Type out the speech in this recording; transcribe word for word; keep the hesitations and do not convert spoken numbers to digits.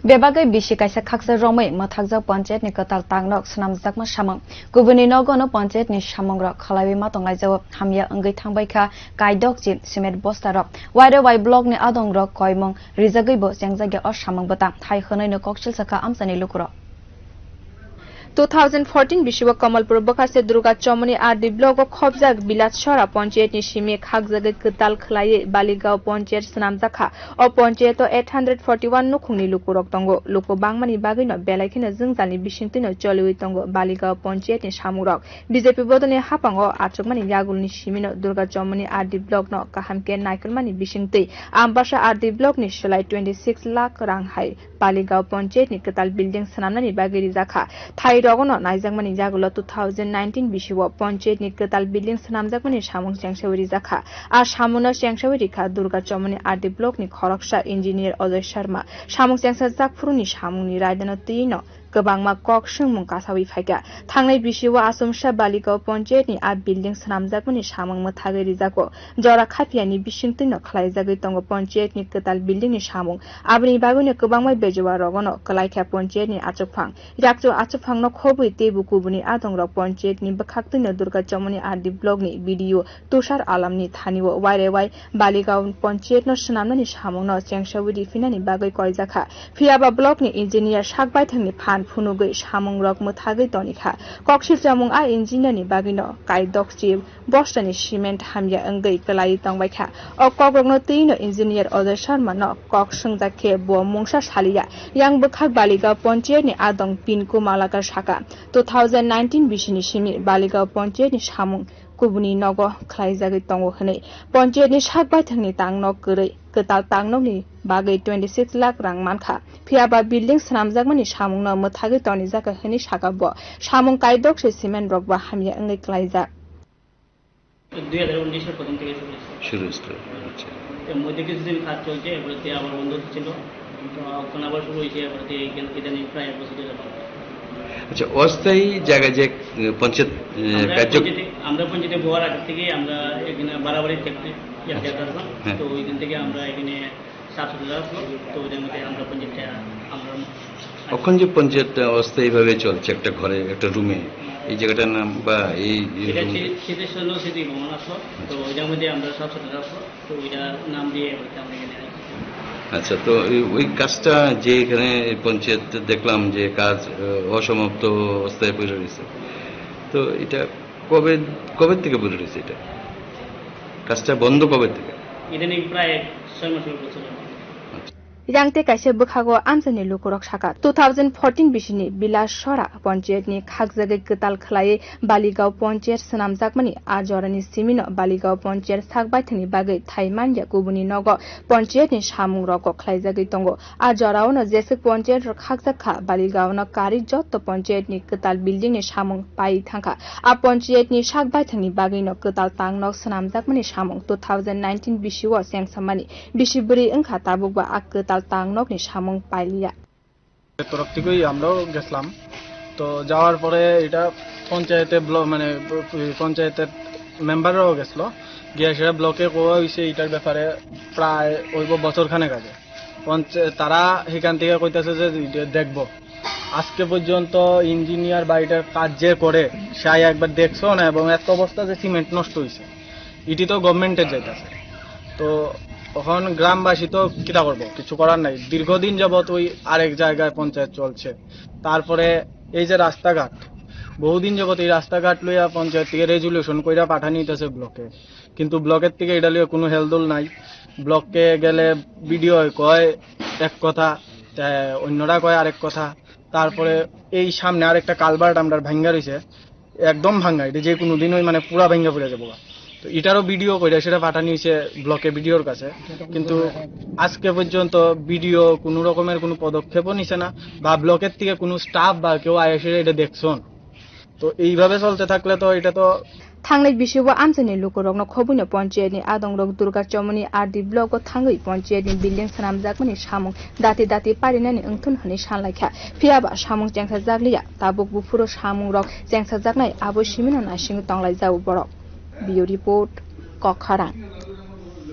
Bebagwi bisi kaisa khaksa romwi mwthakjak panchayat ni kwtal tangnok swnamjakma samung. Kubuni nogo no panchayat ni samung rok khlaiwi ma tonglaijao. Hamya wngwi thangbai kha kaidok chi cement bosta rok. Waire wai block ni adong rok koimung rijagwi bo chengjak ya o samung bwtang. Hai hwnwi no koksil sakha amchani lukurok. Two thousand fourteen bisibo Kamalpur bwkhase Durga Chomoni R D block o khobjak Bilat Sora panchayat ni simi khakjagwi kwtal khlaiwi Baligao panchayat swnamjakha. O panchayat o eight hundred forty one nukhungni lukurok tongo. Luku bangmani bagwino belai kheno jwngjalni bisingtwino choliwi tongo Baligao panchayat ni samungrok. B J P bodolni haphango achukmani yagulni simino Durga Chomoni R D block no kaham khe naikolmani bisingtwi Ambasa R D block ni slai twenty six lakh rang hai Baligao panchayat ni kwtal building swnamnani bagwi rijak kha. Thai rogono naijakmani yagulo two thousand nineteen bisio panchayat ni kwtal building swnamjakmani samung chengsawi rijak kha. A samuno chengsawi rikha Durga Chomoni R D block ni khoroksa engineer Ajoy Sharma. Samung chengsajak phuruni samungni raidano twino kwbangma kok swngmung kasawi phaikha. Thangnai bisio Asumsa Baligao panchayat ni a building swnamjakmani samung mwthagwi rijago. Jora khapiyani bisingtwino khlaijagwi tongo panchayat ni kwtal building ni samung. Aboni bagwino kwbangma bejoa rogono kwlaikha panchayat ni achukphang. Yakchu achukphangno khobwi teibo kubuni adongrok panchayat ni bwkhaktwino Durga Chomoni R D block ni B D O Tushar Alam ni thani o waire wai Baligao panchayat no swnamnani samung no chengsawi riphinani bagwi koijakha. Phiyaba block ni engineer sak baithang ni phan phunugwi samung rok mwthagwi tonikha. Koksil chamung a engineer ni bagwi no kaidok chip bosta ni cement hamya wngwi kwlaiwi tongbaikha. O kokrokno twi no engineer Ajoy Sharma no kok swngjak khe bo mungsa saliya. Yang bwkhak Baligao panchayat ni adong Pinku Malakar saka two thousand nineteen bisini simi Baligao panchayat ni samung kubuni nogo khlaijagwi tongo hwnwi. Panchayat ni sak baithang ni tang nok kwrwi kwtal tang nok ni bagwi twenty six lakh rang mankha. Phiyaba building swnamjakmani samung no mwthagwi tonijak hwnwi saka bo. Samung kaidok se cement rok bo hamya wngwi klaijak. দুই হাজার উনিশের প্রথম থেকে শুরু হয়েছে। শুরু হয়েছিল, আচ্ছা। এর মধ্যে কিছুদিন কাজ চলছে, এরপরে দিয়ে আবার বন্ধ হচ্ছিল। তো এখন আবার শুরু হয়েছে, এরপরে দিয়ে গেল, ইদানিং প্রায় এক বছর ধরে বন্ধ। আচ্ছা, অস্থায়ী জায়গায় যে, উম, পঞ্চায়েত, উম, আমরা কার্য- পঞ্চায়েতে, আমরা পঞ্চায়েতে বওয়ার আগে থেকেই আমরা এখানে বাড়াবাড়ি ফ্যাক্টরি, ইয়ে, আচ্ছা। ফ্ল্যাট আসলাম। হ্যাঁ। তো ওইখান থেকে আমরা এখানে সাফ সুতরা আসলো, তো ওইটার মধ্যে আমরা পঞ্চায়েতটা আমরা এখন যে পঞ্চায়েত অস্থায়ীভাবে চলছে একটা ঘরে, একটা রুমে, এই জায়গাটার নাম বা এই, এই এটা রুম- শীতের জন্য স্মৃতি ভবন আসলো, তো আচ্ছা। ওইটার মধ্যে আমরা সাফ সুতরা আসলো, তো ওইটা নাম দিয়ে ওইটা আমরা এখানে আছি। আচ্ছা, তো এই, ওই কাজটা যে এখানে এই পঞ্চায়েত দেখলাম যে কাজ, আহ, অসমাপ্ত অবস্থায় পড়ে রয়েছে, তো এটা কবে, কবে থেকে পড়ে রয়েছে এটা? কাজটা বন্ধ কবে থেকে? ইদানিং প্রায় ছয় মাসের উপর চলে। আচ্ছা। Yang tei kaisa bwkhago amchaini lukurok saka, two thousand fourteen bisini Bilas Sora panchayat ni khakjagwi kwtal khlaiwi Baligao panchayat swnamjakmani a jorani simino Baligao panchayat sak baithangni bagwi thai manya kubuni nogo panchayat ni samung rokgo khlaijagwi tongo. A jorao no jeswk panchayat rok khakjak kha, Baligao no karwi jotto panchayat ni kwtal building ni samung pai thangkha. A panchayat ni sak baithangni bagwi no kwtal tang nok swnamjakmani samung two thousand nineteen bisio chengsamani bisi bwrwi wngkha, tabukba a kwtal tang nokni samung pailiya. তরফ থেকেই আমরাও গেছিলাম। তো যাওয়ার পরে এটা পঞ্চায়েতে ব্ল-, মানে, পঞ্চায়েতের মেম্বাররাও গেছিল। গিয়ে সেটা ব্লকে কোয়া হইছে এটার ব্যাপারে প্রায় অইব বছর খানেক আগে। পঞ্চ-, তারা সেখান থেকে কইতাছে যে এটা দেখবো। আজকে পর্যন্ত ইঞ্জিনিয়ার বা এটার কাজ যে করে, সে আইয়া একবার দেখছো না, এবং এত অবস্থা যে সিমেন্ট নষ্ট হইছে। ইটি তো গভর্নমেন্টের যাইতাছে। তো এখন গ্রামবাসী তো কিতা করবো, কিছু করার নাই। দীর্ঘদিন যাবত ওই আরেক জায়গায় পঞ্চায়েত চলছে। তারপরে এই যে রাস্তাঘাট, বহুদিন যাবত এই রাস্তাঘাট লইয়া পঞ্চায়েত থেকে রেজুলেশন কইরা পাঠানি হইতাছে ব্লকে, কিন্তু ব্লকের থেকে এটা লইয়া কোনো হেলদোল নাই। ব্লকে গেলে বিডিও কয় এক কথা, তে অন্যরা কয় আরেক কথা। তারপরে এই সামনে আরেকটা কালভার্ট আমরা ভাঙ্গা রইছে, একদম ভাঙ্গা, এটা যে কোনো দিন ওই মানে পুরা ভাঙ্গা পড়ে যাবো। তো এটারও ভিডিও কইরা সেটা পাঠানি হইছে ব্লকে ভিডিওর কাছে, কিন্তু আজকে পর্যন্ত ভিডিও কোনো রকমের কোনো পদক্ষেপও নিছে না, বা ব্লকের থেকে কোনো স্টাফ বা কেউ আয়া সেটা এটা দেখছন। তো এইভাবে চলতে থাকলে তো এটা তো Thangnai bisio amchaini lukurokno khobuino panchayatni adongrok Durga Chomoni R D block o thangwi panchayatni building swnamjakmani samung dati dati parinani wngthun hwnwi sanlaikha. Phiyaba samung chengsajakliya, tabuk buphuru samungrok chengsajaknai abo simino naisingwi tonglaijao borok. Bureau Report, Kokharang.